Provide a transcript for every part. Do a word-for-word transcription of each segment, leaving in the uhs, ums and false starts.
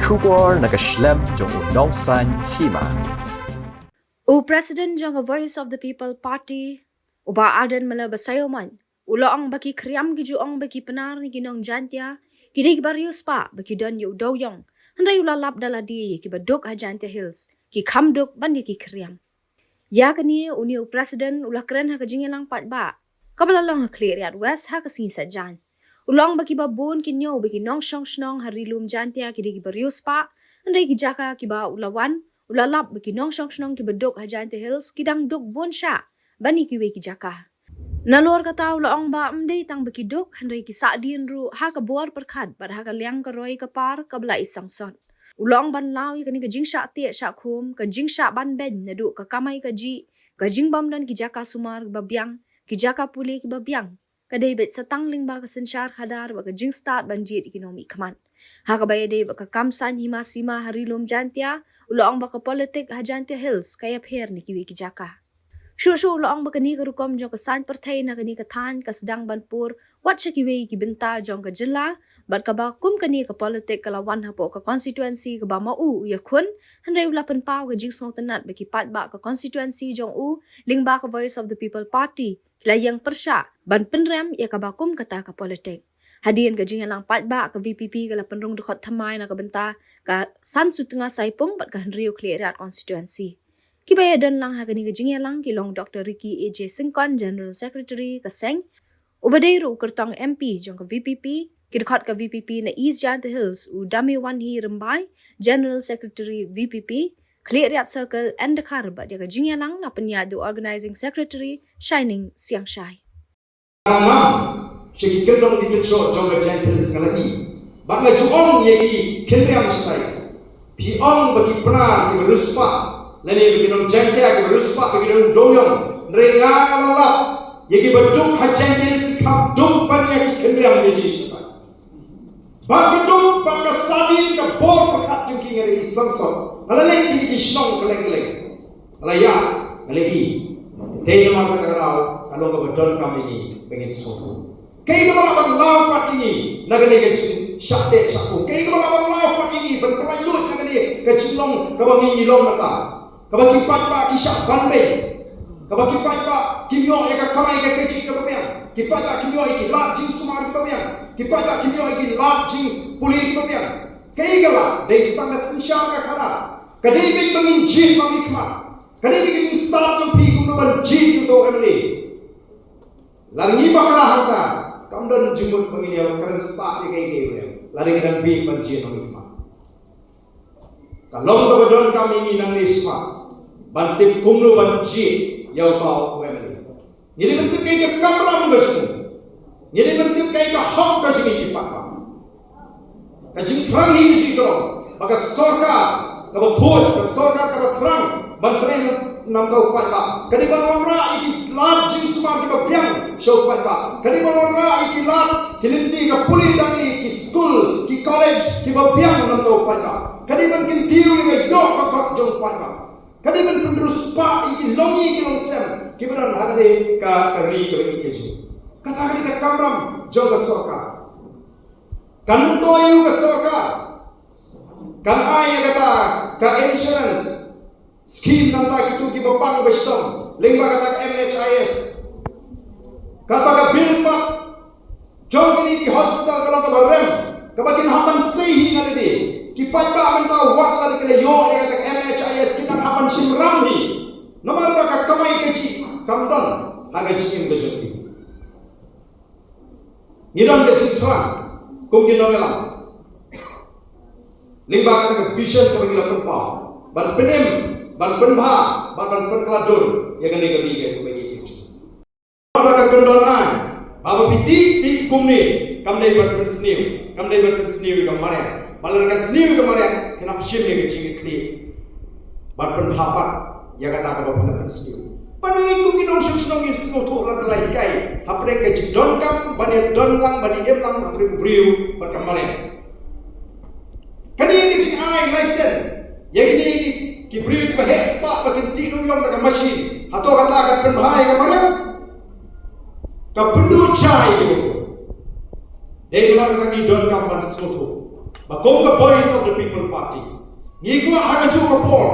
Khubor na ka shlem jong u Nongsaiñ Hima. U President jong ka Voice of the People Party, u Bah Ardent Miller Basaiawmoit, u la ong ba ki khriam ki ju ong ba ki Pnar ne ki nong Jaintia ki dei kiba riewspah ba ki don ïa u dewiong, hynrei u la lap da lade ïa kiba duk ha Jaintia Hills ki kham duk ban ïa ki khriam. Ïa kane une u President u la kren ha ka jingïalang paidbah kaba la long ha Khliehriat West ha ka sngi Saitjaiñ. U la ong ba kiba bun ki ñiew ba ki nongshong shnong ha Ri Lum Jaintia ki dei kiba riewspah, hynrei ki jaka kiba u la wan, u la lap ba ki nongshong shnong kiba duk ha Jaintia Hills ki dang duk bun shah ban ïa kiwei ki jaka. Nalor kata u la ong ba ym dei tang ba ki duk, hynrei ki sahdien ruh ha ka bor pyrkhat bad ha ka liang ka roi ka par kaba la i sangsot. U la ong ban law ïa kane ka jingshah teh shah khum, ka jingshah ban beiñ naduh ka kamai kajih, ka jingbym don ki jaka sumar kiba biang, ki jaka pule kiba biang, ka dei beit sa tang lyngba ka synshar khadar bad ka jingstad ban jied ïa ki nongmihkhmat. Ha kaba ïadei bad ka kam saiñ hima sima ha Ri Lum Jaintia, u la ong ba ka politik ha Jaintia Hills ka ïapher na kiwei ki jaka. Shuh shuh u la ong ba kane ka rukom jong ka saiñ pyrthei na kane ka thaiñ ka sdang ban pur wat sha kiwei ki bynta jong ka jylla, bad kaba kum kane ka politik ka la wan hapoh ka constituency kaba ma u u ïakhun, hynrei u la pynpaw ka jingsngewtynnat ba ki paidbah ka constituency jong u lyngba ka Voice of the People Party ki la ïeng pyrshah ban pynrem ïa kaba kum kata ka politik. Hadien ka jingïalang paidbah, ka V P P ka la pynrung dkhot thymmai na ka bynta ka San Sutnga Saipung bad ka Hynriew Khliehriat constituency. Kiba ïadon lang ha kane ka jingïalang ki long Doctor Ricky A J Syngkon, General Secretary ka seng, uba dei ruh u kyrtong M P jong ka V P P, ki dkhot ka V P P na East Jaintia Hills, u Damiwanhi Rymbai, General Secretary V P P Khliehriat Circle, N. Dkhar, bad ïa ka jingïalang la pynïaid da u Organizing Secretary Shining Siangshai. Ngam, sha ki kyndong ki kynshoh jong ka Jaintia Hills nga la i. Bad nga ju ong ïa ki khynriam shatai. Phi ong ba ki Pnar kiba riewspah, lane ba ki nong Jaintia kiba riewspah, ba ki nong dewiong. Hynrei nga la lap ïa kiba duk ha Jaintia Hills ki kham duk ban ïa ki khynriam ïa ki shatai. Bad ka duk bad ka sadi ka bor pyrkhat jong ki nga la i sangsot. Nga la leit ki shnong kylleng kylleng. Nga la ïaid, nga la i. Te namar kata ka daw ka long kaba donkam ïa ngi ba ngin sngewthuh. Kaei kaba lah ban law pat ïa ngi na kane ka jingshah teh shah khum? Kaei kaba lah ban law pat ïa ngi ban pynlait lut na kane ka jinglong kaba ngi long mynta? Kaba ki paidbah ki shah ban beiñ. Kaba ki paidbah kim ïoh ïa ka kamai ka kajih kaba biang. Ki paidbah kim ïoh ïa ki lad jingsumar kiba biang. Ki paidbah kim ïoh ïa ki lad jingpule kiba biang. Kaei kaba dei tang ka synshar ka khadar? Ka dei beit ba ngin jied ba ngin khmat. Ka dei beit ba ngin stad jong phi kumno ban jied ïa uto u M L A. Lada ngi bakla hangta, kam don jingmut ba ngin ïa kren stad ïa kaei kaei ruh. Lada ngi dang beit ban jied ba ngin khmat. Ka long kaba donkam ïa ngi nangne shakhmat ban tip kumno ban jied ïa uta u M L A. Ngi dei ban tip kaei ka kamram ka jong u. Ngi dei ban tip kaei ka hok ka jong ngi ki paidbah. Ka jingthrang hi ka jingthrang ba ka sorkar kaba khuid, ka sorkar kaba thrang ban trei na uta u paidbah ka dei ban wanrah ïa ki lad jingsumar kiba biang sha u paidbah. Ka dei ban wanrah ïa ki lad, ki lynti ka pule tang ïa ki skul, ki college kiba biang na uta u paidbah. Ka dei ban kyntiew ïa ka ïoh ka kot jong u paidbah. Ka dei ban pynriewspah ïa ki longïing ki longsem kiba don ha kane ka, ka ri kaba ïeit ka jong ngi. Kata ka dei ka kamram jong ka sorkar. Kan to ïa u ka sorkar, kan ai ïa kata ka insurance scheme na bynta kito kiba pang ba shitom lyngba kata ka M H I S. Kata ka bill pat jong kine ki hospital ka long kaba rem, kaba kin hap ban sei hi na lade. Ki paidbah mynta wat lada ki la ïoh ïa ka M H I S kin nang hap ban shim ram hi. Namar ba ka kamai kajih kam don ha ka jingim ka jong ki. Ngi don ka jingthrang kum ki nongïalam lyngba kata ka vision kaba ngi la pynpaw ban pynim, ban pynbha, ban, ban pynkylla dur ïa kane ka ri kaba ngi ïeit. Ba ka kyndon ai ba, ba phi dih, dih kumne, kam dei ban pynsniew, kam dei ban pynsniew ïa ka mariang. Ba lada ka sniew ïa ka mariang, kin nang shim ïa ka jingkitkhlieh ban pynbha pat ïa kata kaba phi la pynsniew. Ba ngi kum ki nongshong shnong ngin sngewthuh lada la hikai hapdeng ka jingdonkam ban ïadon lang, ban ïaim lang hapdeng u briew bad ka mariang. Kane ka jingai license ïa kine ki briew kiba heh spah ba kin dih dewiong da ka machine, hato kata ka pynbha ïa ka mariang? Ka pynduh jai ïa u. Dei namar kata ngi donkam ban sngewthuh. Ba kum ka Voice of the People Party, ngi kwah ha kajuh ka por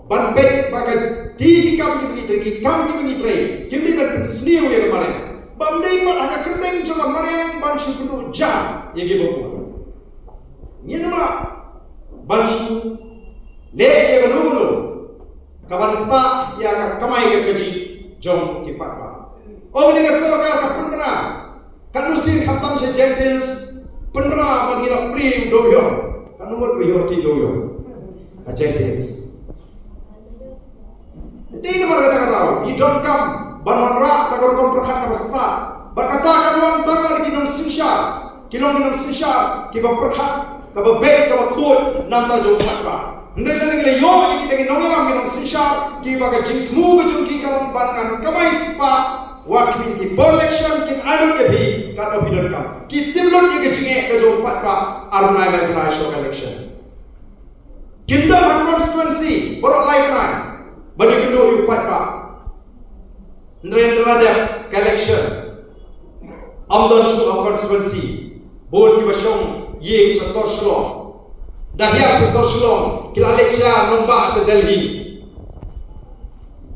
ban peit ba ka, ki kam kiba ngi trei, ki kam kiba ngi trei kim dei ban pynsniew ïa ka mariang. Bym dei pat ha ka kyrteng jong ka mariang ban shu kynduh jan ïa kiba bun. Ngim lah ban shu leh ïa kano kano kaban ktah ïa ka kamai ka kajih jong ki paidbah. Ong ïa ka sorkar ka pynbna, katno sien khamtam sha Jaintia Hills, pynbna ba ngi la plie u dewïong. Katno ngut ba ïoh ki dewïong ha Jaintia Hills? Dei namar kata ka daw ngi donkam ban wanrah da ka rukom pyrkhat kaba stad. Bad kata ka long tang da ki nongsynshar, ki long ki nongsynshar kiba pyrkhat, kaba beit, kaba khuid na ka bynta jong u paidbah. Hynrei lada ngi la ïoh ïa kita ki nongïalam, ki nongsynshar kiba ka jingthmu ka jong ki ka long ban ngan kamai spah, wat khmih ki por election kin ai lut ïa phi katba phi donkam. Ki tip lut ïa ka jingeh ka jong u paidbah ar bnai lai bnai sha ka election. Kim don ha constituency baroh lai bnai ban ïakynduh ïa u paidbah. Hynrei ynda la dep ka election, ym don shuh ha constituency. Bun kiba shong ïing sha sor Shillong, da hiar sha sor Shillong, ki la leit sha nongbah sha Delhi.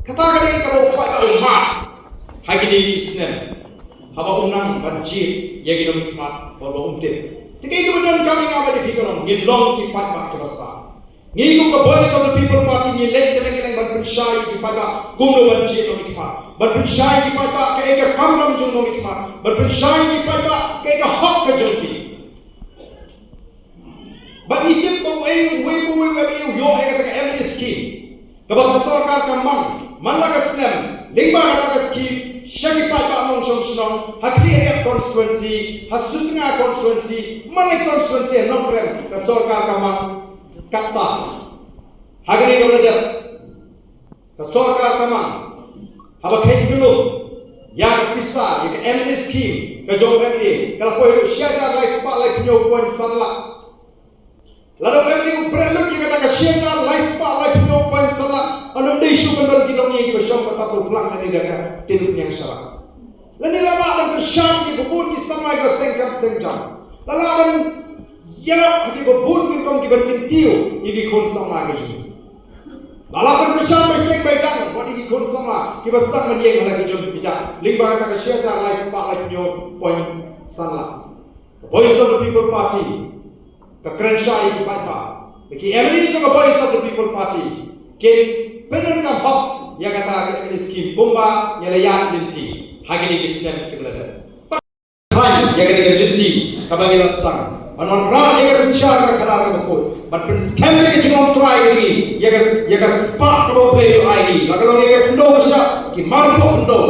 Kata ka dei kaba u paidbah u mad ha kine ki snem, haba um nang ban jied ïa ki nongmihkhmat bad ba um tip. Te kaei kaba donkam ïa nga bad ïa phi ka long ngin long ki paidbah kiba stad. Ngi kum ka Voice of the People Party ngi leit kylleng kylleng ban pynshai ïa ki paidbah kumno ban jied nongmihkhmat, ban pynshai ïa ki paidbah kaei ka kamram jong nongmihkhmat, ban pynshai ïa ki paidbah kaei ka hok ka jong ki. Bad ngi tip ba uwei uwei uwei uwei u ïoh ïa kata ka M L A scheme kaba ka sorkar ka mang man la ka snem, lyngba kata ka scheme sha ki paidbah nongshong shnong ha Khliehriat constituency, ha Sutnga constituency, man la constituency ha Nongkrem ka sorkar ka mang. Kata ha kane ka la dep ka sorkar ka mang, haba kheiñ kylluid ïa ka pisa ïa ka M L A scheme ka jong u M L A, ka la poi haduh shi hajar lai spah laiphew hynñiew point san lak. Lada u M L A u bret lut ïa kata ka shi hajar lai spah laiphew hynñiew point san lak, ynda ym dei shuh ban don ki nongïing kiba shong pat ha u phlang lane da ka kynduh ñiang shalak. Lane la lah ban kyrshan ïa kiba bun ki samla kiba seng kam seng jam. La lah ban ïarap ha kiba bun ki rukom kiban kyntiew ïa ki khun samla ka jong ngi. La lah ban kyrshan bai seng bai dang wat ïa ki khun samla kiba sdang ban ïeng ha la ki jong ki kjat lyngba kata ka shi hajar lai spah laiphew hynñiew point san lak. Ka Voice of the People Party ka kren shai ïa ki paidbah. Ki M L A jong ka Voice of the People Party kin pyndonkam hok ïa kata ka M L A scheme kumba ngi la ïaid lynti ha kine ki snem kiba la dep. Khlaiñ ïa kane ka lynti kaba ngi la sdang ban wanrah ïa ka synshar ka khadar kaba khuid, ban pynskhem ïa ka jinglong trai ka jong ngi, ïa ka, ïa ka spah kaba U Blei u ai ngi, la ka long ïa ka khyndew ka shyiap, ki marpoh khyndew.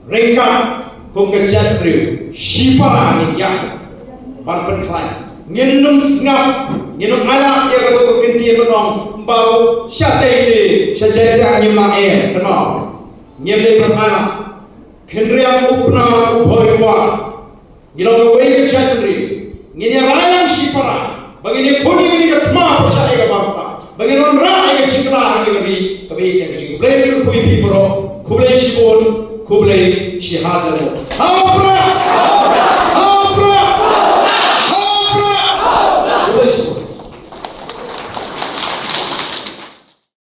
Ryngkat kum ka jaitbynriew shipara ngin ïaid ban pynkhlaiñ. Ngin ym sngap, ngin ym ailad ïa ka, ka kyntien ba ong ba sha Jaintia, sha Jaintia ngim lah eh, kynmaw. Ngim dei ban ailad. Khynriang u Pnar u Bhoi u War. Ngi long kawei ka jaitbynriew. Ngin ïa rai lang shipara ba ngin ïakhun ïa kane ka thma pyrshah ïa ka bamsap, ba ngin wanrah ïa ka jingkylla ha kane ka ri kaba ïeit jong ka jong U Blei. Khublei phi baroh, khublei shibun, khublei shihajar nguh. Ha u Prah,